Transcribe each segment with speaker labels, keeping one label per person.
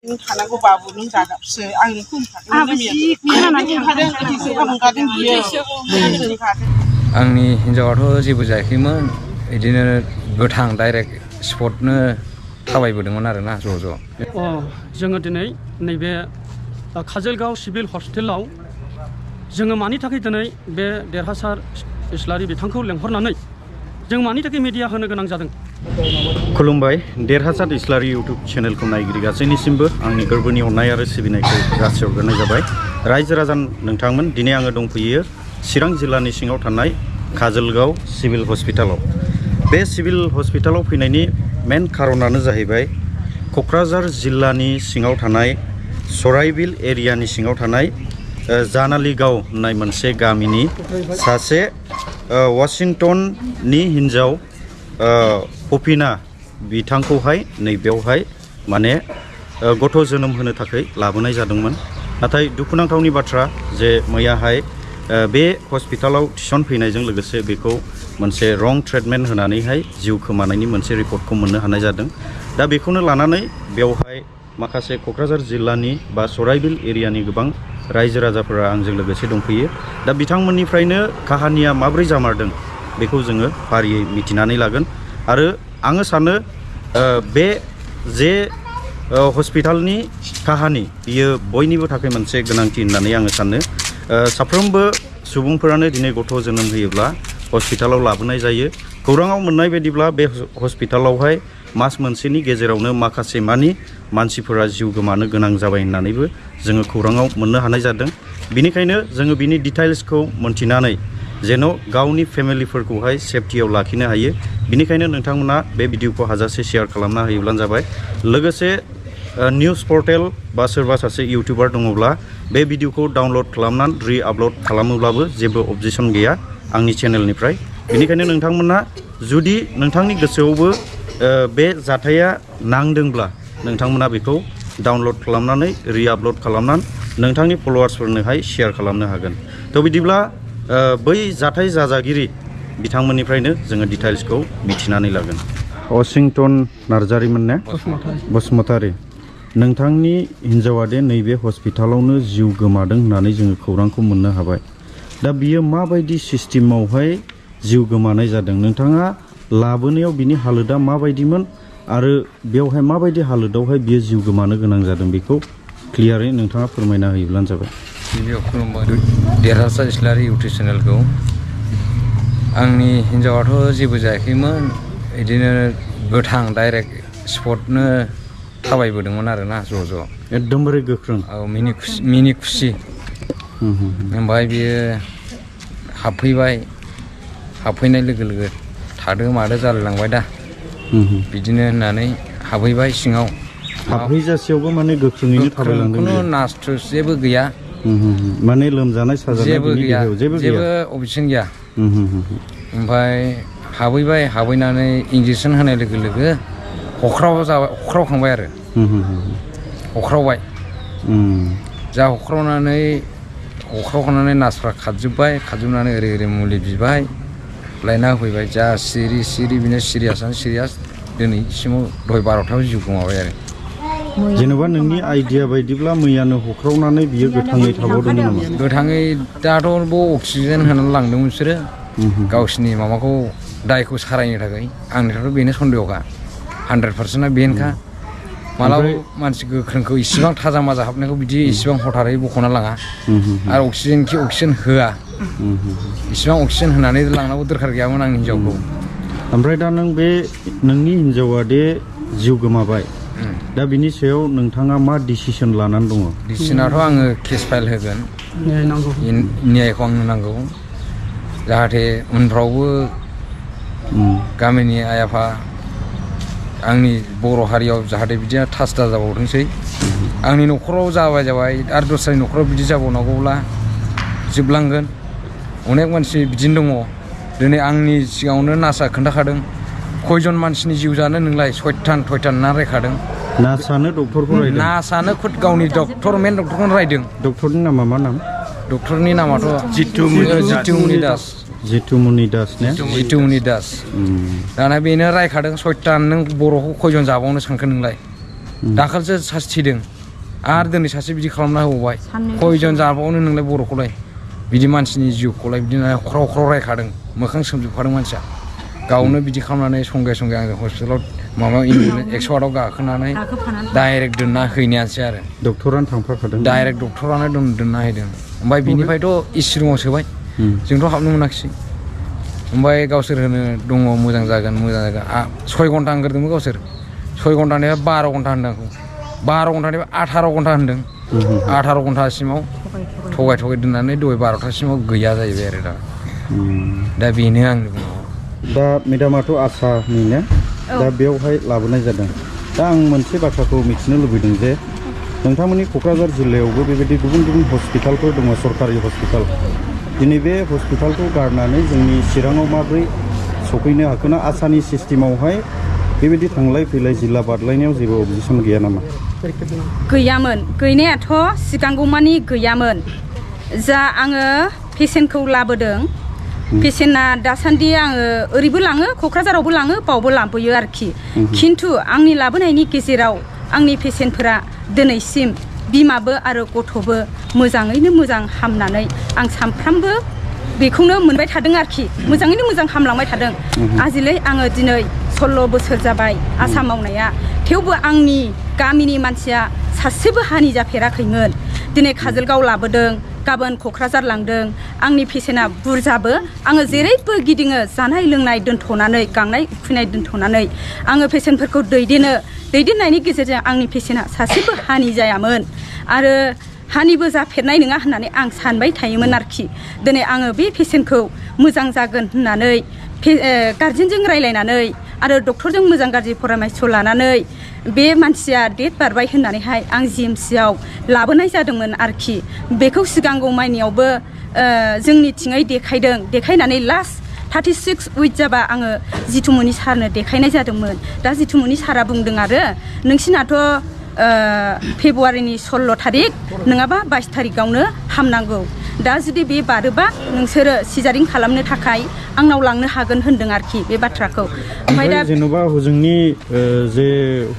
Speaker 1: खानांगौ बाबु नों जागाबसो आंनि
Speaker 2: आंनि हिनजावाथ' जेबो जायाखैमोन बिदिनो गोथां डाइरेक्ट स्पटनो थाबायबोदोंमोन आरोना ज'
Speaker 3: जोङो दिनै नैबे काजलगाव सिभिल हस्पिटालाव जोङो मानि थाखाय दिनै बे देरहासार इस्लारि बिथांखौ लेंहरनानै जों मानि थाखाय मिडिया होनो गोनां जादों।
Speaker 4: खुलुमबाय देरहासार इस्लारि इउट्युब चेनेलखौ नायगिरि गासैनिसिमबो आंनि गोरबोनि अननाय आरो सिबिनायखौ जासिहरग्रोनाय जाबाय। रायजो राजा नोंथांमोन दिनै आङो दंफैयो चिरां जिल्लानि सिङाव थानाय काजलगाव सिभिल हस्पिटालाव। बे सिभिल हस्पिटालाव फैनायनि मेन खारनानो जाहैबाय क'क्राझार जिल्लानि सिङाव थानाय सराइबिल एरियानि सिङाव थानाय जानालिगाव होननाय मोनसे गामिनि सासे वाशिंटननि हिन्जाव पपिना बिथांखौहाय नैबेयावहाय माने गथ' जोनोम होनो थाखाय लाबोनाय जादोंमोन। नाथाय दुखुनांथावनि बाथ्रा जे मैयाहाय बे हस्पिटालाव थिसनफैनायजों लोगोसे बेखौ मोनसे रं ट्रिटमेन्ट होनानैहाय जिउ खोमानायनि मोनसे रिपर्टखौ मोननो हानाय जादों। दा बेखौनो लानानै बेवहाय माखासे क'क्राझार जिल्लानि बा सराइबिल एरियानि गोबां रायजो राजाफोरा आंजों लोगोसे दंफैयो। दा बिथांमोननिफ्रायनो काहानिया माब्रै जामारदों बेखौ जोङो फारियै मिथिनानै लागोन। आरो आङो सानो बे जे हस्पिटालनि काहानि बियो बयनिबो थाखाय मोनसे गोनांथि होननानै आङो सानो। साफ्रोमबो सुबुंफोरानो दिनै गथ' जोनोम होयोब्ला हस्पिटालाव लाबोनाय जायो। खौराङाव मोननाय बायदिब्ला बे हस्पिटालावहाय मास मोनसेनि गेजेरावनो माखासे मानि मानसिफोरा जिउ गोमानो गोनां जाबाय होननानैबो जोङो खौराङाव मोननो हानाय जादों। बिनिखायनो जोङो बिनि डिटेल्सखौ मोनथिनानै जेन' गावनि फेमिलिफोरखौहाय सेफटियाव लाखिनो हायो। बिनिखायनो नोंथांमोना बे भिडिअखौ हाजासे शेयार खालामना होयोब्लानो जाबाय। लोगोसे निउस पर्टेल बा सोरबा सासे इउटिउबार दङब्ला बे भिडिअखौ डाउनलड खालामनानै रि-आपल'ड खालामोब्लाबो जेबो अबजेक्सन गैया आंनि चेनेलनिफ्राय। बेनिखायनो नोंथांमोना जुदि नोंथांनि गोसोआवबो बे जाथाया नांदोंब्ला नोंथांमोना बेखौ डाउनलड खालामनानै रि-आपल'ड खालामनानै नोंथांनि फल'वार्सफोरनोहाय शेयार खालामनो हागोन। थ' बिदिब्ला बै जाथाय जाजागिरि बिथांमोननिफ्रायनो जोङो डिटेल्सखौ मिथिनानै लागोन। वाशिंटन नार्जारिमोन ने? बसुमतारी। नोंथांनि हिन्जावा दे नैबे हस्पिटालावनो जिउ गोमादों होननानै जोङो खौरांखौ मोननो हाबाय। दा बियो माबायदि सिस्टेमावहाय जिउ गोमानाय जादों? नोंथाङा लाबोनायाव बिनि हालोदा माबायदिमोन आरो बेवहाय माबायदि हालोदावहाय बियो जिउ गोमानो गोनां जादों बेखौ क्लियारै नोंथाङा फोरमायना होयोब्लानो जाबाय।
Speaker 2: गिबियाव खुलुमबाय देरहासार इस्लारि इउटिउब चेनेलखौ। आंनि हिनजावाथ' जेबो जायाखैमोन बिदिनो गोथां डाइरेक्ट स्पटनो थाबायबोदोंमोन आरोना ज'।
Speaker 4: एकदमबारे गोख्रों।
Speaker 2: औ मिनि खुसि। ओमफ्राय बियो हाबफैनाय लोगो लोगो थादो मादो जालायलांबाय दा बिदिनो होननानै हाबहैबाय सिङाव।
Speaker 4: हाबहैजासेयावबो माने गोख्रोङैनो थाबायलांदों।
Speaker 2: खुनु नासथुस जेबो गैया।
Speaker 4: माने लोमजानाय साजानाय
Speaker 2: जेबो गैया, जेबो अबजेक्सन गैया। ओमफ्राय हाबहैनानै इन्जेकसन होनाय लोगो लोगो हख्रावखांबाय आरो हख्रावबाय। जा हख्रावखांनानै नार्सफ्रा खारजोबनानै ओरै मुलि बिबाय लायना होफैबाय। जा सिरि बिनो सिरियास दिनैसिमाव दहाय 12थायाव जिउ गोमाबाय आरो।
Speaker 4: जेनेबा नोंनि आइडिया बायदिब्ला मैयानो हख्रावनानै बियो गोथाङै थाबावदों नामा?
Speaker 2: गोथाङै दाथ' अक्सिजेन होनानै लांदोंमोन बिसोरो गावसिनि माबाखौ दायखौ सारायनो थाखाय। आंनिफ्रायथ' बेनो सन्देहखा 100%। बेनोखा मालाबा मानसि गोख्रोंखौ इसिबां थाजा माजा हाबनायखौ बिदि इसिबां हथारै बख'ना लाङा। आरो अक्सिजेन होआ। इसिबां अक्सिजेन होनानै लांनांगौ दरखार गैयामोन आंनि हिनजावखौ।
Speaker 4: ओमफ्राय दा नोंनि हिनजावा दे जिउ गोमाबाय, दा बिनि सायाव नोंथाङा मा डिसिसन लानानै दङ?
Speaker 2: डिसिसनाथ' आङो केस फाइल होगोन। न्यायखौ आंनो नांगौ जाहाथे उनफ्रावबो गामिनि आइ आफा आंनि बर' हारियाव जाहाथे बिदिया थास दा जाबावथोंसै। आंनि न'खराव जाबाय आरो दस्रानि न'खराव बिदि जाबावनांगौब्ला जोबलांगोन। अनेक मानसि बिदिनो दङ। दिनै आंनि सिगाङावनो नार्सआ खोन्थाखादों खयजन मानसिनि जिउ जानो नोंलाय सयथान ना रायखादों।
Speaker 4: नार्सआनो डक्टरखौ रायदों?
Speaker 2: नार्सआनो खुद गावनि मेन डक्टरखौनो रायदों।
Speaker 4: डक्टरनि नामा मा नाम?
Speaker 2: डक्टरनि नामाथ' जितुमुनि दास। दाना बेनो रायखादों सयथान नों बर'खौ खयजन जाबावनो सानखो नोंलाय? दाखालिसो सासे थैदों आरो दिनै सासे बिदि खालामना होबावबाय खयजन जाबावनो नोंलाय बर'खौलाय बिदि मानसिनि जिउखौलाय बिदिनो ख्राव ख्राव रायखादों मोखां सोमजोबखादों मानसिया गावनो बिदि खालामनानै संगे संगे आङो हस्पिटालाव माबा 108आव गाखोनानै डाइरेक्ट दोनना हैनायानोसै आरो
Speaker 4: डक्टरानो थांफाखादों
Speaker 2: डाइरेक्ट डक्टरानो दोनना हैदों ओमफ्राय बिनिफ्रायथ' एसि रुमाव सोबाय जोंथ' हाबनो मोनाखिसै ओमफ्राय गावसोर होनो दङ मोजां जागोन 6 घन्टा होनग्रोदोंमोन गावसोर 6 घन्टानिफ्राय 12 घन्टा होनदों आंखौ 12 घन्टानिफ्राय 18 घन्टा होनदों 18 घन्टासिमाव थगाय दोननानै दहाय 12थासिमाव गैया जाहैबाय आरो दा बेनो आंनि बुंनांगौ
Speaker 4: दा मेडामाथ' आसानि ना दा बेयावहाय लाबोनाय जादों दा आं मोनसे बाथ्राखौ मिथिनो लुबैदों जे नोंथांमोननि क'क्राझार जिल्लायावबो बेबायदि गुबुन गुबुन हस्पिटालफोर दङ सरकारि हस्पिटाल दिनै बे हस्पिटालखौ गारनानै जोंनि चिराङाव माबोरै सफैनो हाखोना आसानि सिस्टेमावहाय बेबायदि थांलाय फैलाय जिल्ला बारलायनायाव जेबो अबजेक्सन गैया नामा
Speaker 5: गैयामोन गैनायाथ' सिगांगौमानि गैयामोन जा आङो पेसेन्टखौ लाबोदों पेसेन्टआ दासान्दि आङो ओरैबो लाङो क'क्राझारावबो लाङो बावबो लाबोयो आरोखि खिन्थु आंनि लाबोनायनि गेजेराव आंनि पेसेन्टफोरा दिनैसिम बिमाबो आरो गथ'बो मोजाङैनो मोजां हामनानै आं सानफ्रामबो बेखौनो मोनबाय थादों आरोखि मोजाङैनो मोजां हामलांबाय थादों आजिलै आङो दिनै 16 बोसोर जाबाय आसा मावनाया थेवबो आंनि गामिनि मानसिया सासेबो हानि जाफेराखैमोन दिनै काजलगाव लाबोदों गाबोन क'क्राझार लांदों आंनि पेसेन्टआ बुरजाबो आङो जेरैबो गिदिङो जानाय लोंनाय दोनथ'नानै गांनाय उखैनाय दोनथ'नानै आङो पेसेन्टफोरखौ दैदेननायनि गेजेरजों आंनि पेसेन्टआ सासेबो हानि जायामोन आरो हानिबो जाफेरनाय नङा होननानै आं सानबाय थायोमोन आरोखि दिनै आङो बे पेसेन्टखौ मोजां जागोन होननानै गार्जेनजों रायलायनानै आरो डक्टरजों मोजां गाज्रि परामर्श लानानै बे मानसिया डेट बारबाय होननानैहाय आं जिएमसिआव लाबोनाय जादोंमोन आरोखि बेखौ सिगांगौ मायनियावबो जोंनिथिङै देखायनानै लास्ट 36 उइक जाबा आङो जितुमनि सारनो देखायनाय जादोंमोन दा जितुमनि सारा बुंदों आरो नोंसिनाथ' फेब्रुवारिनि 16 थारिख नङाबा 22 थारिखआवनो हामनांगौ दा जुदि बे बारोबा नोंसोरो सिजारिं खालामनो थाखाय आंनाव लांनो हागोन होनदों आरोखि बे बाथ्राखौ ओमफ्राय दा
Speaker 4: जेनेबा हजोंनि जे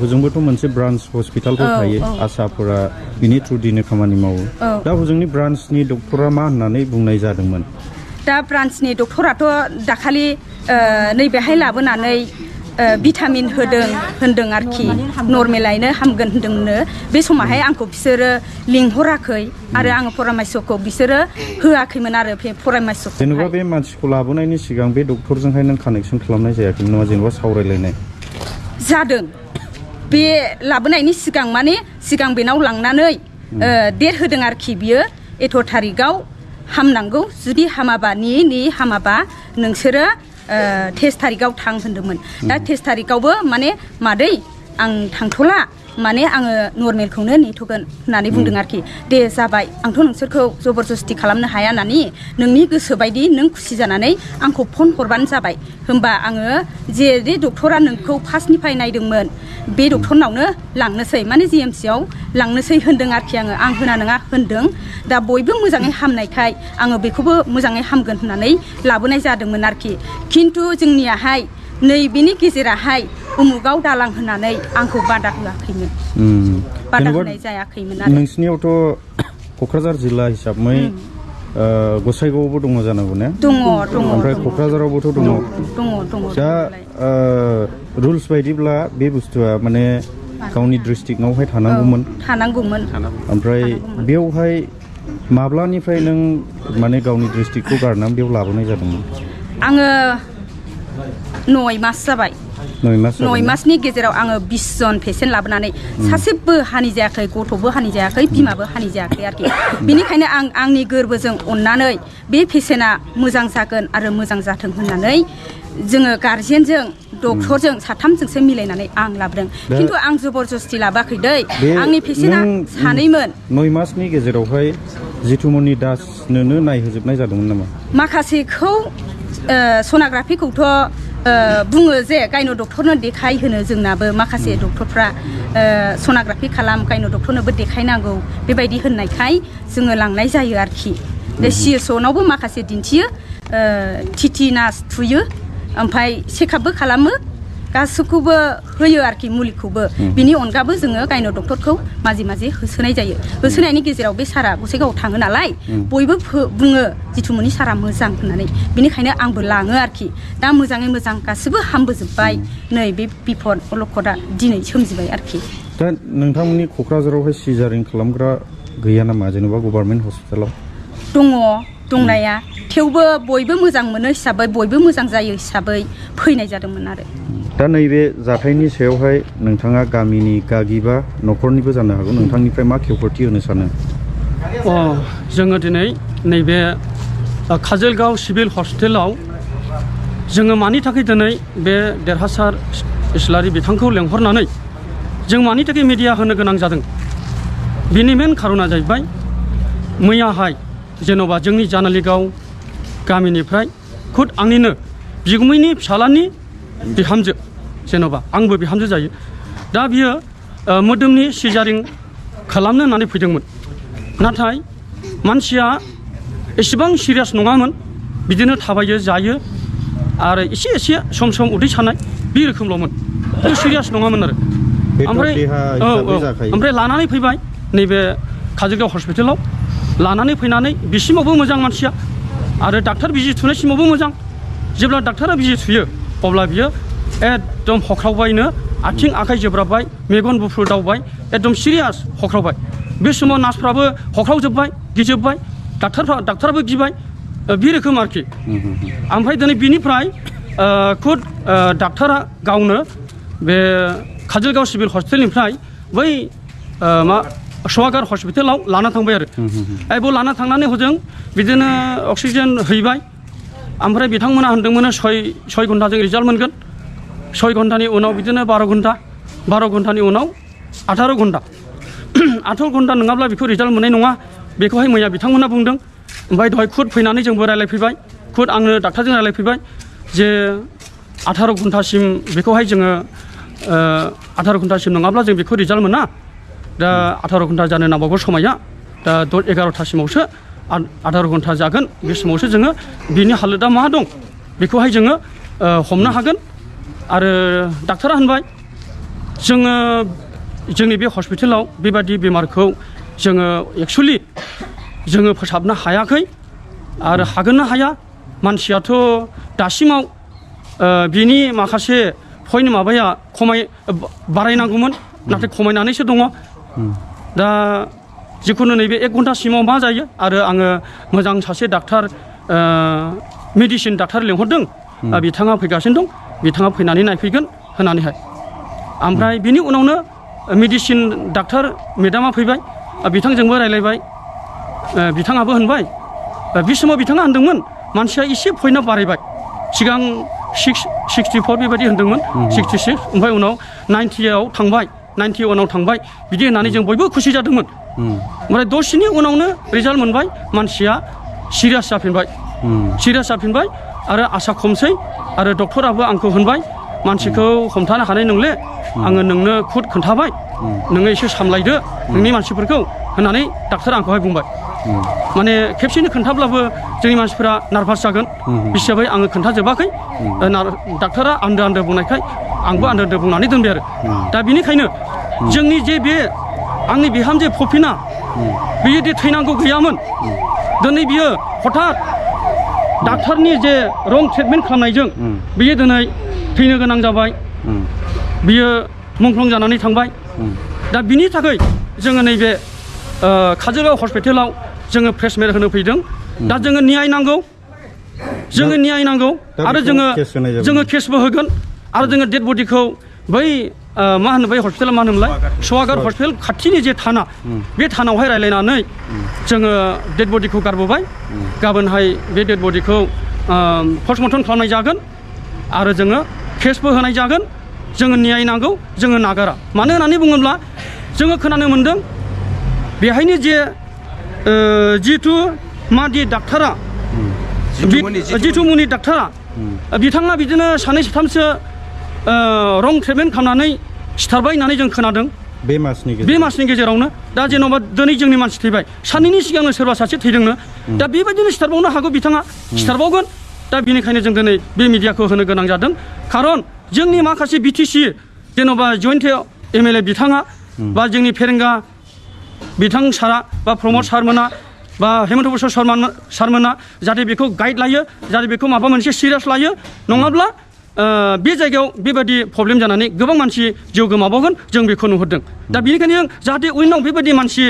Speaker 4: हजोंबोथ' मोनसे ब्रान्च हस्पिटालफोर थायो आसाफोरा बिनि थ्रुदिनो खामानि मावो दा हजोंनि ब्रान्चनि डक्टरा मा होननानै बुंनाय जादोंमोन
Speaker 5: दा ब्रान्चनि डक्टराथ' दाखालि नैबेहाय लाबोनानै भिटामिन होनदों आरोखि नर्मेलायनो हामगोन होनदोंनो बे समावहाय आंखौ बिसोरो लिंहराखै आरो आङो परामर्शखौ बिसोरो होआखैमोन आरो परामर्शखौ
Speaker 4: जेनेबा बे मानसिखौ लाबोनायनि सिगां बे डक्टरजोंहाय नों कानेक्सन खालामनाय जायाखैमोन नामा जेनेबा सावरायलायनाय
Speaker 5: जादों बे लाबोनायनि सिगां माने सिगां बेनाव लांनानै डेट होदों आरोखि बियो 8 थारिखआव हामनांगौ जुदि हामाबा हामाबा नोंसोरो 23 थारिखआव थां होनदोंमोन दा 23 थारिखआवबो माने मादै आं थांथ'ला माने आङो नर्मेलखौनो नेथ'गोन होननानै बुंदों आरोखि दे जाबाय आंथ' नोंसोरखौ जबरदस्ति खालामनो हाया होननानै नोंनि गोसो बायदि नों खुसि जानानै आंखौ फन हरबानो जाबाय होमबा आङो जे डक्टरा नोंखौ फार्स्टनिफ्राय नायदोंमोन बे डक्टरनावनो लांनोसै माने जिएमसिआव लांनोसै होनदों आरोखि आं होना नङा होनदों दा बयबो मोजाङै हामनायखाय आङो बेखौबो मोजाङै हामगोन होननानै लाबोनाय जादोंमोन आरोखि खिन्थु जोंनियाहाय नैबेनि गेजेराहाय उमुगाव दालां होनानै आंखौ बादा होआखैमोन बादा होनाय जायाखैमोन आरो
Speaker 4: नोंसिनियावथ' क'क्राझार जिल्ला हिसाबै गसाइगावआवबो दङ जानांगौ ने
Speaker 5: दङ
Speaker 4: ओमफ्राय क'क्राझारावबोथ' दङ दा रुल्स बायदिब्ला बे बुस्थुआ माने गावनि डिस्ट्रिक्टआवहाय थानांगौमोन ओमफ्राय बेवहाय माब्लानिफ्राय नों माने गावनि डिस्ट्रिक्टखौ गारनानै बेयाव लाबोनाय जादोंमोन
Speaker 5: आङो 9 मास जाबाय 9 मासनि गेजेराव आङो 20 जन पेसेन्ट लाबोनानै सासेबो हानि जायाखै गथ'बो हानि जायाखै बिमाबो हानि जायाखै आरोखि बेनिखायनो आं आंनि गोरबोजों अननानै बे पेसेन्टआ मोजां जागोन आरो मोजां जाथों होननानै जोङो गार्जेनजों डक्टरजों साथामजोंसो मिलायनानै आं लाबोदों खिन्थु आं जबरदस्ति लाबोआखै दै आंनि पेसेन्टआ सानैमोन
Speaker 4: 9 मासनि गेजेरावहाय जितुमनि दासनोनो नायहोजोबनाय जादोंमोन नामा
Speaker 5: माखासेखौ सनाग्राफिखौथ' बुङो जे गायनो डक्टरनो देखायहोनो जोंनाबो माखासे डक्टरफ्रा सनाग्राफि खालाम गायनो डक्टरनोबो देखायनांगौ बेबायदि होननायखाय जोङो लांनाय जायो आरोखि सिएसअनावबो माखासे दिन्थियो टिटि नार्स थुयो ओमफ्राय चेकआपबो खालामो गासैखौबो होयो आरोखि मुलिखौबो बिनि अनगाबो जोङो गायन' डक्टरखौ माजे माजे होसोनाय जायो होसोनायनि गेजेराव बे सारा गसाइगावआव थाङो नालाय बयबो बुङो जिथुमनि सारा मोजां होननानै बिनिखायनो आंबो लाङो आरोखि दा मोजाङै मोजां गासिबो हामबोजोब्बाय नै बे बिपद अलखदा दिनै सोमजिबाय आरोखि
Speaker 4: दा नोंथांमोननि क'क्राझारावहाय सिजारिं खालामग्रा गैया नामा जेनेबा गभर्नमेन्ट हस्पिटालाव
Speaker 5: दङ दंनाया थेवबो बयबो मोजां मोनो हिसाबै बयबो मोजां जायो हिसाबै फैनाय जादोंमोन आरो
Speaker 4: दा नैबे जाथायनि सायावहाय नोंथाङा गामिनि गागि बा न'खरनिबो जानो हागौ नोंथांनिफ्राय मा खेवफोरथि होनो सानो
Speaker 3: जोङो दिनै नैबे काजोलगाव सिभिल हस्पिटालाव जोङो मानि थाखाय दिनै बे देरहासार इस्लारि बिथांखौ लेंहरनानै जों मानि थाखाय मिडिया होनो गोनां जादों बिनि मेन खारना जाहैबाय मैयाहाय जेन'बा जोंनि जानालिगाव गामिनिफ्राय खुद आंनिनो बिगुमैनि फिसालानि बिहामजो जेन'बा आंबो बिहामजो जायो दा बियो मोदोमनि सिजारिं खालामनो होननानै फैदोंमोन नाथाय मानसिया एसेबां सिरियास नङामोन बिदिनो थाबायो जायो आरो एसे एसे सम सम उदै सानाय बे रोखोमल'मोन सिरियास नङामोन आरो ओमफ्राय लानानै फैबाय नैबे काजोलगाव हस्पिटालाव लानानै फैनानै बिसिमावबो मोजां मानसिया आरो डाक्टार बिजि थुनायसिमावबो मोजां जेब्ला डाक्टारा बिजि थुयो अब्ला बियो एकदम हख्रावबायनो आथिं आखाइ जोब्राबबाय मेगन बुफ्रुदावबाय एकदम सिरियास हख्रावबाय बे समाव नार्सफ्राबो हख्रावजोब्बाय गिजोब्बाय डाक्टाराबो गिबाय बे रोखोम आरोखि ओमफ्राय दिनै बिनिफ्राय खुद डाक्टारा गावनो बे काजोलगाव सिभिल हस्पिटालनिफ्राय बै सवागार हस्पिटालाव लाना थांबाय आरो बेयाव लाना थांनानै हजों बिदिनो अक्सिजेन हैबाय ओमफ्राय बिथांमोना होनदोंमोन 6 घन्टाजों रिजाल्ट मोनगोन 6 घन्टानि उनाव बिदिनो 12 घन्टानि उनाव 18 घन्टा 18 घन्टा नङाब्ला बेखौ रिजाल्ट मोननाय नङा बेखौहाय मैया बिथांमोना बुंदों ओमफ्राय दहाय खुद फैनानै जोंबो रायलायफैबाय खुद आंनो डाक्टारजों रायलायफैबाय जे 18 घन्टासिम बेखौहाय जोङो 18 घन्टासिम नङाब्ला जों बेखौ रिजाल्ट मोना दा 18 घन्टा जानो नांबावगौ समाया दा 11टासिमावसो 18 घन्टा जागोन बे समावसो जोङो बिनि हालोदा मा दं बेखौहाय जोङो हमनो हागोन आरो डाक्टारा होनबाय जोङो जोंनि बे हस्पिटालाव बेबादि बेमारखौ जोङो एक्चुअलि जोङो फोसाबनो हायाखै आरो हागोनना हाया मानसियाथ' दासिमाव बिनि माखासे पइन्ट माबाया बारायनांगौमोन नाथाय खमायनानैसो दङ दा जिखुनु नैबे 1 घन्टासिमाव मा जायो आरो आङो मोजां सासे डाक्टार मेडिसिन डाक्टार लेंहरदों बिथाङा फैगासिनो दं बिथाङा फैनानै नायफैगोन होननानैहाय ओमफ्राय बिनि उनावनो मेडिसिन डाक्टार मेडामा फैबाय बिथांजोंबो रायलायबाय बिथाङाबो होनबाय बे समाव बिथाङा होनदोंमोन मानसिया एसे पइन्टआ बारायबाय सिगां 64 बेबायदि होनदोंमोन 66 ओमफ्राय उनाव 90आव थांबाय 91आव थांबाय बिदि होननानै जों बयबो खुसि जादोंमोन ओमफ्राय दसेनि उनावनो रिजाल्ट मोनबाय मानसिया सिरियास जाफिनबाय आरो आसा खमसै आरो डक्टराबो आंखौ होनबाय मानसिखौ हमथानो हानाय नंले आङो नोंनो खुद खोन्थाबाय नोङो एसे सामलायदो नोंनि मानसिफोरखौ होननानै डाक्टारा आंखौहाय बुंबाय माने खेबसेनो खोन्थाब्लाबो जोंनि मानसिफोरा नार्भास जागोन हिसाबै आङो खोन्थाजोबाखै डाक्टारा आन्दो बुंनायखाय आंबो आन्दो बुंनानै दोनबाय आरो दा बेनिखायनो जोंनि जे बे आंनि बिहामजो फफिना बियो दि थैनांगौ गैयामोन दिनै बियो हठात डाक्टारनि जे रं ट्रिटमेन्ट खालामनायजों बियो दिनै थैनो गोनां जाबाय बियो मुंख्लं जानानै थांबाय दा बिनि थाखाय जोङो नैबे काजोलगाव हस्पिटालाव जोङो प्रेसमेट होनो फैदों दा जोङो न्याय नांगौ आरो जोङो केसबो होगोन आरो जोङो डेड बडिखौ बै मा होनो बै हस्पिटाला मा होनोमोनलाय सवागार हस्पिटाल खाथिनि जे थाना बे थानावहाय रायलायनानै जोङो डेड बडिखौ गारबोबाय गाबोनहाय बे डेड बडिखौ पस्टमर्टम खालामनाय जागोन आरो जोङो केसबो होनाय जागोन जोङो न्याय नांगौ जोङो नागारा मानो होननानै बुङोब्ला जोङो खोनानो मोन्दों बेहायनो जे जिथु मादि डाक्टारा जिथुमुनि डाक्टारा बिथाङा बिदिनो 2-3सो रं ट्रिटमेन्ट खालामनानै सिथारबाय होननानै जों खोनादों बे मासनि गेजेरावनो दा जेन'बा दिनै जोंनि मानसि थैबाय साननैनि सिगांनो सोरबा सासे थैदोंनो दा बेबायदिनो सिथारबावनो हागौ बिथाङा सिथारबावगोन दा बेनिखायनो जों दिनै बे मिडियाखौ होनो गोनां जादों खारन जोंनि माखासे बिटिसि जेन'बा जयन्त MLA बिथाङा बा जोंनि फेरेंगा बिथां सारा बा प्रमद सारमोना बा हेमन्त बसर सारमोना जाहाथे बेखौ गाइड लायो जाहाथे बेखौ माबा मोनसे सिरियास लायो नङाब्ला बे जायगायाव बेबायदि प्रब्लेम जानानै गोबां मानसि जिउ गोमाबावगोन जों बेखौ नुहुरदों दा बेनिखायनो जाहाथे उनाव बेबायदि मानसि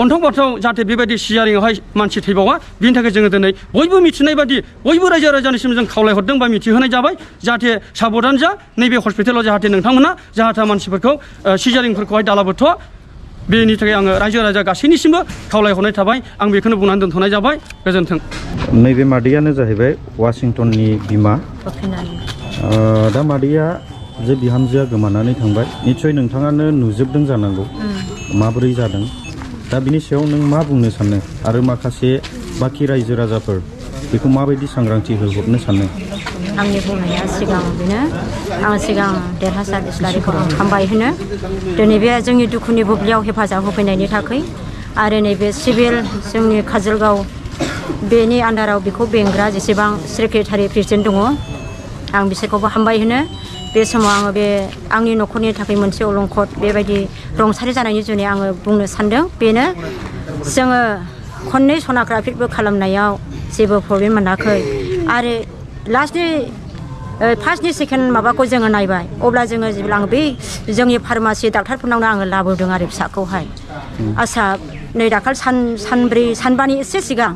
Speaker 3: अन्थाव बाथाव जाहाथे बेबायदि सिजारिंआवहाय मानसि थैबावा बिनि थाखाय जोङो दिनै बयबो मिथिनाय बादि बयबो रायजो राजानिसिम जों खावलायहरदों बा मिथिहोनाय जाबाय जाहाथे साबधान जा नैबे हस्पिटालाव जाहाथे नोंथांमोना जाहाथे मानसिफोरखौ सिजारिंफोरखौहाय दालाबोथ' बेनि थाखाय आङो रायजो राजा गासैनिसिमबो खावलायहरनाय थाबाय आं बेखौनो बुंनानै दोनथ'नाय जाबाय गोजोन्थों
Speaker 4: नैबे मादैयानो जाहैबाय वाशिंटननि बिमा दा मादैया जे बिहामजोआ गोमानानै थांबाय निस्सय नोंथाङानो नुजोबदों जानांगौ माबोरै जादों दा बिनि सायाव नों मा बुंनो सानो आरो माखासे बाखि रायजो राजाफोर बेखौ माबायदि सांग्रांथि होहरनो सानो
Speaker 6: आंनि बुंनाया सिगां बेनो आं सिगां देरहासार इस्लारिखौ आं हामबाय होनो दिनै बे जोंनि दुखुनि बुब्लियाव हेफाजाब होफैनायनि थाखाय आरो नैबे सिभिल जोंनि काजलगाव बेनि आन्दाराव बेखौ बेंग्रा जेसेबां सेक्रेटारि प्रेसिडेन्ट दङ आं बिसोरखौबो हामबाय होनो बे समाव आङो बे आंनि न'खरनि थाखाय मोनसे अलंखद बेबायदि रंसारि जानायनि जुनै आङो बुंनो सानदों बेनो जोङो खननै सन'ग्राफिबो खालामनायाव जेबो प्रब्लेम मोनाखै आरो लास्टनि फार्स्टनि सेकेन्ड माबाखौ जोङो नायबाय अब्ला जोङो जेब्ला आङो बै जोंनि फार्मासि डाक्टारफोरनावनो आङो लाबोदों आरो फिसाखौहाय आसा नै दाखाल सानबानि एसे सिगां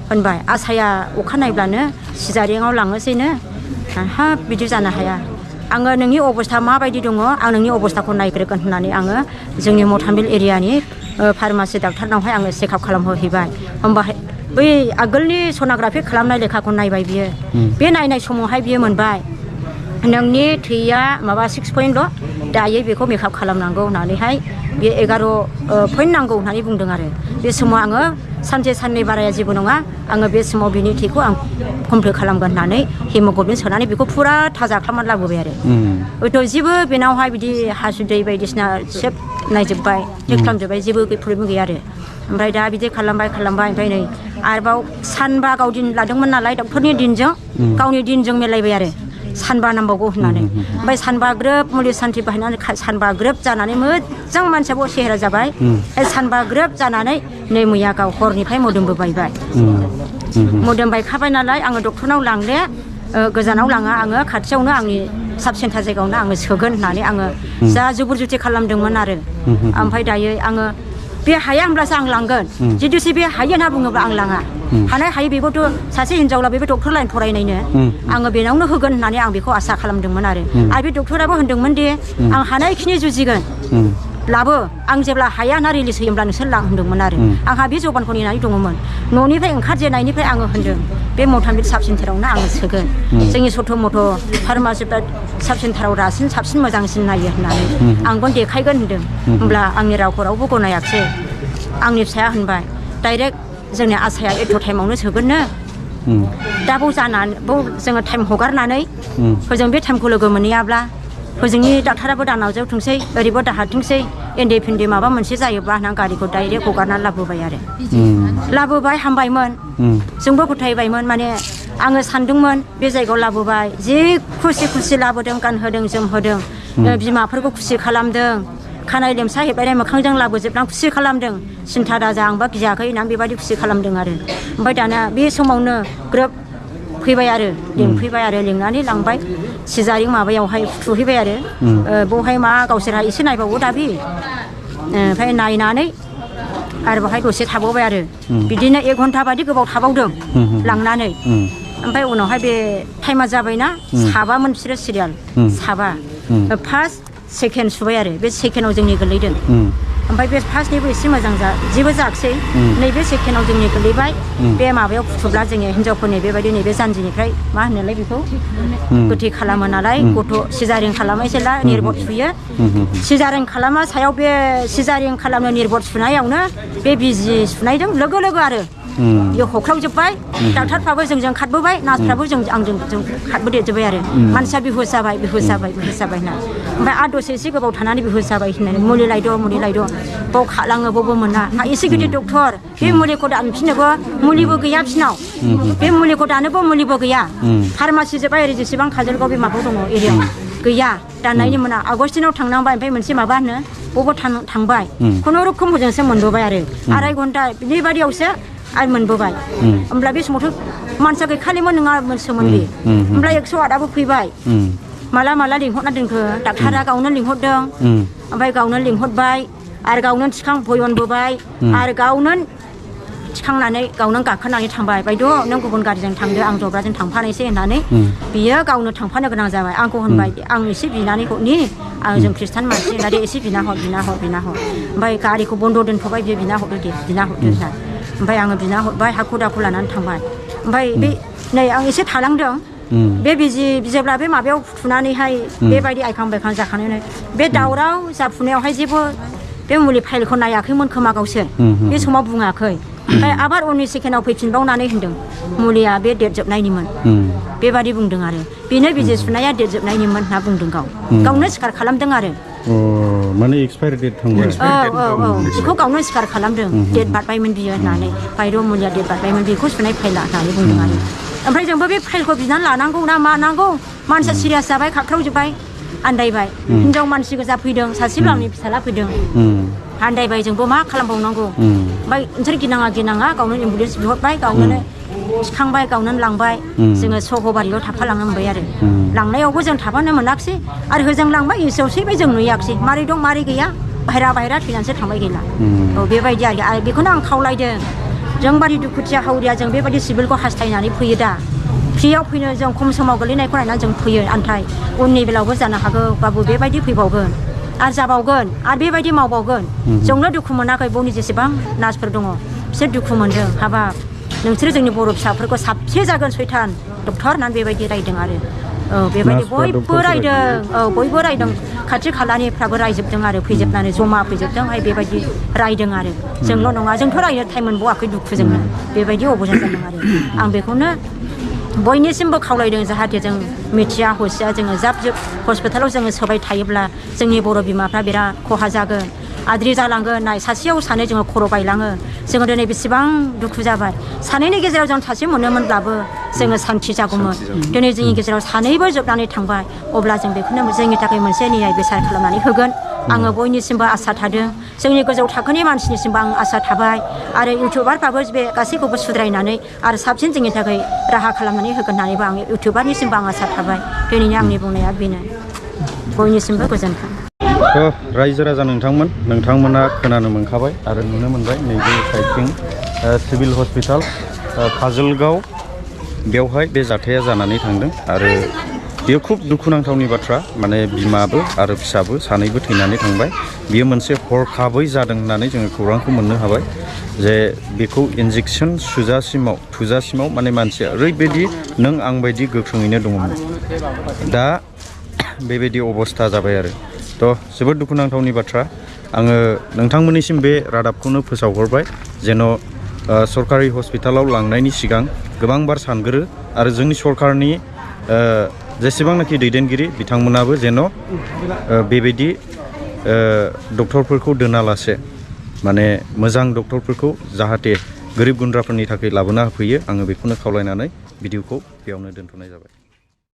Speaker 6: होनबाय आसाया अखा नायब्लानो सिजारिङाव लाङोसैनो हाब बिदि जानो हाया आङो नोंनि अबस्था माबायदि दङ आं नोंनि अबस्थाखौ नायग्रोगोन होननानै आङो जोंनि मथामिल एरियानि फार्मासि डाक्टारनावहाय आङो चेकआप खालामहोहैबाय होमबाहाय बै आगोलनि सन'ग्राफि खालामनाय लेखाखौ नायबाय बियो बे नायनाय समावहाय बियो मोनबाय नोंनि थैया माबा 6 दायो बेखौ मेकआप खालामनांगौ होननानैहाय बे 11 पइन्ट नांगौ होननानै बुंदों आरो बे समाव आङो सानसे साननै बाराया जेबो नङा आङो बे समाव बिनि थैखौ आं कमप्लिट खालामगोन होननानै हिमग्ल'बिन सोनानै बेखौ फुरा थाजा खालामनानै लाबोबाय आरो हयथ' जेबो बेनावहाय बिदि हासुदै बायदिसिना सेब नायजोब्बाय चेक खालामजोब्बाय जेबो प्रब्लेम गैया आरो ओमफ्राय दा बिदि खालामबाय ओमफ्राय नै आरोबाव सानबा गाव दिन लादोंमोन नालाय डक्टरनि दिनजों गावनि दिनजों मिलायबाय आरो सानबा नांबावगौ होननानै ओमफ्राय सानबा ग्रोब मुलि सान्थि बाहायनानै सानबा ग्रोब जानानै मोजां मानसियाबो सेहेरा जाबाय सानबा ग्रोब जानानै नै मैया गाव हरनिफ्राय मोदोमबो बायबाय मोदोम बायखाबाय नालाय आङो डक्टरनाव लांले गोजानाव लाङा आङो खाथियावनो आंनि साब सेन्टार जायगायावनो आङो सोगोन होननानै आङो जा जुबुर जुथि खालामदोंमोन आरो ओमफ्राय दायो आङो बे हाया होनब्लासो आं लांगोन जुदिसो बे हायो होनना बुङोब्ला आं लाङा हानाय हायो बेबोथ' सासे हिनजावला बेबो डक्टर लाइन फरायनायनो आङो बेनावनो होगोन होननानै आं बेखौ आसा खालामदोंमोन आरो बे डक्टराबो होनदोंमोन दि आं हानायखिनि जुजिगोन लाबो आं जेब्ला हाया ना रिलिज होयोब्ला नोंसोर लां होनदोंमोन आरो आंहा बे जबानखौ नेनानै दङमोन न'निफ्राय ओंखारजेननायनिफ्राय आङो होनदों बे मथामिल साब सेन्टारावनो आङो सोगोन जोंनि सथ' मथ' फार्मासि साब सेन्टाराव साबसिन मोजांसिन नायो होननानै आंबो देखायगोन होनदों होमब्ला आंनि रावखौ रावबो गनायाखिसै आंनि फिसाया होनबाय डाइरेक्ट जोंनि आसाया एथ' टाइमावनो सोगोननो दा बाव जोङो टाइम हगारनानै हजों बे टाइमखौ लोगो मोनहैयाब्ला हजोंनि डाक्टाराबो दा नाजावथोंसै ओरैबो दाहारथोंसै एन्डे फेन्डे माबा मोनसे जायोब्ला होनना गारिखौ डाइरेक्ट हगारनानै लाबोबाय आरो लाबोबाय हामबायमोन जोंबो फोथायबायमोन माने आङो सानदोंमोन बे जायगायाव लाबोबाय जि खुसि लाबोदों गानहोदों जोमहोदों बिमाफोरखौ खुसि खालामदों खानाय लेमसा हेबलायनाय मोखांजों लाबोजोबनानै खुसि खालामदों सिन्था दाजा आंबा गियाखै होननानै बेबायदि खुसि खालामदों आरो ओमफ्राय दाना बे समावनो ग्रोब फैबाय आरो लिंफैबाय आरो लिंनानै लांबाय सिजारिं माबायावहाय फुथुहैबाय आरो बेवहाय मा गावसोरहा एसे नायबावो दाबि ओमफ्राय नायनानै आरो बेवहाय दसे थाबावबाय आरो बिदिनो 1 घन्टा बादि गोबाव थाबावदों लांनानै ओमफ्राय उनावहाय बे टाइमा जाबायना साबामोन बिसोरो सिरियाल साबा फार्स्ट सेकेन्ड सुबाय आरो बे सेकेन्डआव जोंनि गोलैदों ओमफ्राय बे फार्स्टनिबो एसे मोजां जेबो जायाखिसै नैबे सेकेन्डआव जोंनि गोलैबाय बे माबायाव फुथुब्ला जोङो हिनजावफोरनि बेबायदि नैबे जानजिनिफ्राय मा होनोलाय बेखौ गोथै खालामो नालाय गथ' सिजारिं खालामो जेला निर्बट सुयो सिजारिं खालामा सायाव बे सिजारिं खालामनो निर्बट सुनायावनो बे बिजि सुनायजों लोगो आरो बेयाव हख्रावजोब्बाय डाक्टारफ्राबो जोंजों खारबोबाय नार्सफ्राबो आंजों खारबोदेरजोब्बाय आरो मानसिया बिहुस जाबाय होनना ओमफ्राय आरो दसे एसे गोबाव थानानै बिहुस जाबाय होननानै मुलि लायद' बाव खालाङो बावबो मोना एसे गिदिर डक्टर बे मुलिखौ दानफिननोबो मुलिबो गैया फिनाव बे मुलिखौ दानोबो मुलिबो गैया फार्मासि जोब्बाय ओरै जेसेबां काजलगाव बे माबायाव दङ एरियायाव गैया दाननायनि मोना आगस्टिनाव थांनांबाय ओमफ्राय मोनसे माबा होनो बबाव थांबाय खुनुरुखुम हजोंसो मोनबोबाय आरो आराय घन्टा बिनि बादियावसो आरो मोनबोबाय होमब्ला बे समावथ' मानसिया गैखालिमोन नङामोनसोमोन बे होमब्ला 108आबो फैबाय माला लिंहरना दोनखो डाक्टारा गावनो लिंहरदों ओमफ्राय गावनो लिंहरबाय आरो गावनो भयनबोबाय आरो गावनो थिखांनानै गावनो गाखोनानै थांबाय बायद' नों गुबुन गारिजों थांदो आं जब्राजों थांफानोसै होननानै बियो गावनो थांफानो गोनां जाबाय आंखौ होनबाय आं एसे बिनानै हरनि आं जों खृष्टान मानसि होननानै एसे बिना हर ओमफ्राय गारिखौ बन्द' दोनथ'बाय बियो बिना हरदो होनना ओमफ्राय आङो बिना हरबाय हाखु दाखु लानानै थांबाय ओमफ्राय बे नै आं एसे थालांदों बे जेब्ला बे माबायाव फुनानैहाय बेबायदि आइखां बायखां जाखानानै बे दावराव जाफुनायावहाय जेबो बे मुलि फाइलखौ नायाखैमोन खोमा गावसोर बे समाव बुङाखै ओमफ्राय आबार उननि सेकेन्डआव फैफिनबावनानै होनदों मुलिया बे डेट जोबनायनिमोन बेबादि बुंदों आरो बेनो बिजि सुनाया डेट जोबनायनिमोन होनना बुंदों गावनो सिखार खालामदों आरो
Speaker 4: माने एक्सपायारि डेट थांबाय
Speaker 6: बेखौ गावनो सिखार खालामदों डेट बारबायमोन बियो होननानै बायद' मुलिया डेट बारबायमोन बेखौ सुनाय फाइला होननानै बुंदों आरो ओमफ्राय जोंबो बे फाइलखौ बिनानै लानांगौ ना मानांगौ मानसिया सिरियास जाबाय खाख्रावजोब्बाय आन्दायबाय हिनजाव मानसि गोजा फैदों सासेबो आंनि फिसाला फैदों आन्दायबाय जोंबो मा खालामबावनांगौ ओमफ्राय नोंसोर गिनाङा गावनो एम्बुलेन्स बिहरबाय गावनो थिखांबाय गावनो लांबाय जोङो सहबारियाव थाफालांनो मोनबाय आरो लांनायावबो जों थाफानो मोनाखिसै आरो होजों लांबाय इसेयाव सैबाय जों नुयाखिसै मारै दं मारै गैया बाहेरा थैनानैसो थांबाय गैला बेबायदि आरो बेखौनो आं खावलायदों जोंबादि दुखुथिया हावरिया जों बेबायदि सिभिलखौ हास्थायनानै फैयो दा फ्रियाव फैनो जों खम समाव गोलैनायखौ नायनानै जों फैयो नाथाय उननि बेलायावबो जानो हागौ बाबु बेबायदि फैबावगोन आरो जाबावगोन आरो बेबायदि मावबावगोन जोंनो दुखु मोनाखै बावनि जेसेबां नार्सफोर दङ बिसोर दुखु मोनदों हाबाब नोंसोरो जोंनि बर' फिसाफोरखौ साबसे जागोन सैथान डक्टर होननानै बेबायदि रायदों आरो बेबायदि बयबो रायदों खाथि खालानिफ्राबो रायजोबदों आरो फैजोबनानै जमा फैजोबदों बेबायदि रायदों आरो जोंल' नङा जोंथ' रायनो टाइम मोनबावाखै दुखुजोंनो बेबायदि अबस्था जादों आरो आं बेखौनो बयनिसिमबो खावलायदों जाहाथे जों मिथिया हसिया जोङो जाब हस्पिटालाव जोङो सोबाय थायोब्ला जोंनि बर' बिमाफ्रा बिराद खहा जागोन आद्रि जालांगोन नाय सासेयाव सानै जोङो खर' बायलाङो जोङो दिनै बेसेबां दुखु जाबाय सानैनि गेजेराव जों सासे मोनोमोनब्लाबो जोङो सान्थि जागौमोन दिनै जोंनि गेजेराव सानैबो जोबनानै थांबाय अब्ला जों बेखौनो जोंनि थाखाय मोनसे न्याय बिसार खालामनानै होगोन आङो बयनिसिमबो आसा थादों जोंनि गोजौ थाखोनि मानसिनिसिमबो आं आसा थाबाय आरो इउटुबारफ्राबो बे गासैखौबो सुद्रायनानै आरो साबसिन जोंनि थाखाय राहा खालामनानै होगोन होननानैबो आं इउटुबारनिसिमबो आं आसा थाबाय दिनैनि आंनि बुंनाया बेनो बयनिसिमबो गोजोन्थों
Speaker 4: रायजो राजा नोंथांमोना खोनानो मोनखाबाय आरो नुनो मोनबाय नैबे साइडथिं सिभिल हस्पिटाल काजलगाव बेवहाय बे जाथाया जानानै थांदों आरो बेयो खुब दुखुनांथावनि बाथ्रा माने बिमाबो आरो फिसाबो सानैबो थैनानै थांबाय बियो मोनसे हरखाबै जादों होननानै जोङो खौरांखौ मोननो हाबाय जे बेखौ इन्जेक्सन थुजासिमाव माने मानसिया ओरैबायदि नों आं बायदि गोख्रोङैनो दङमोन दा बेबायदि अबस्था जाबाय आरो जोबोद दुखुनांथावनि बाथ्रा आङो नोंथांमोननिसिम बे रादाबखौनो फोसावहरबाय जेन' सरकारि हस्पिटालाव लांनायनि सिगां गोबांबार सानग्रो आरो जोंनि सरकारनि जेसेबांनाखि दैदेनगिरि बिथांमोनाबो जेन' बेबायदि डक्टरफोरखौ दोनालासे माने मोजां डक्टरफोरखौ जाहाथे गोरिब गुन्द्राफोरनि थाखाय लाबोना होफैयो आङो बेखौनो खावलायनानै भिडिअखौ बेयावनो दोनथ'नाय जाबाय।